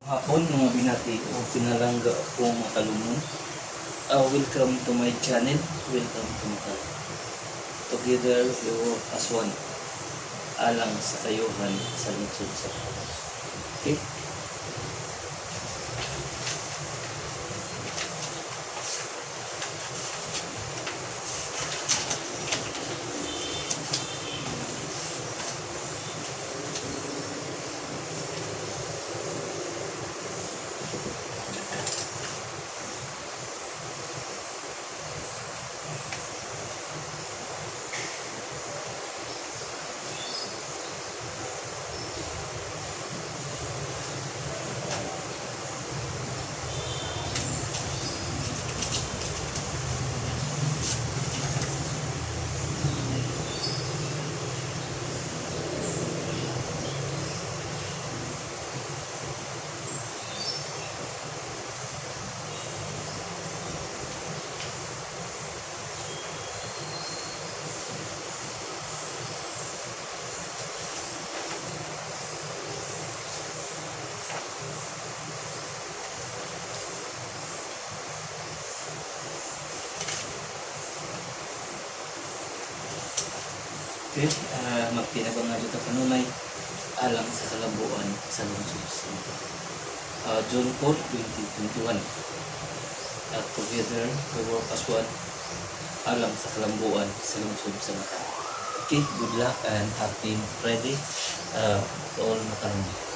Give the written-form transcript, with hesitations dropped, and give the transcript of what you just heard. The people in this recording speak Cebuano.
Hapon, mga binati o pinalangga akong matalumon. Welcome to my channel. Welcome to Matal. Together we work as one. Alang sa kayuhan sa lungsod sa Palawan. Okay? Okay, magtinabang nga dito kanunay alang sa kalabuan sa lungsod sa June 4, 2021. At together we work as one alang sa kalambuan sa lungsod sa Macau. Okay, good luck and happy Friday to all Matalong.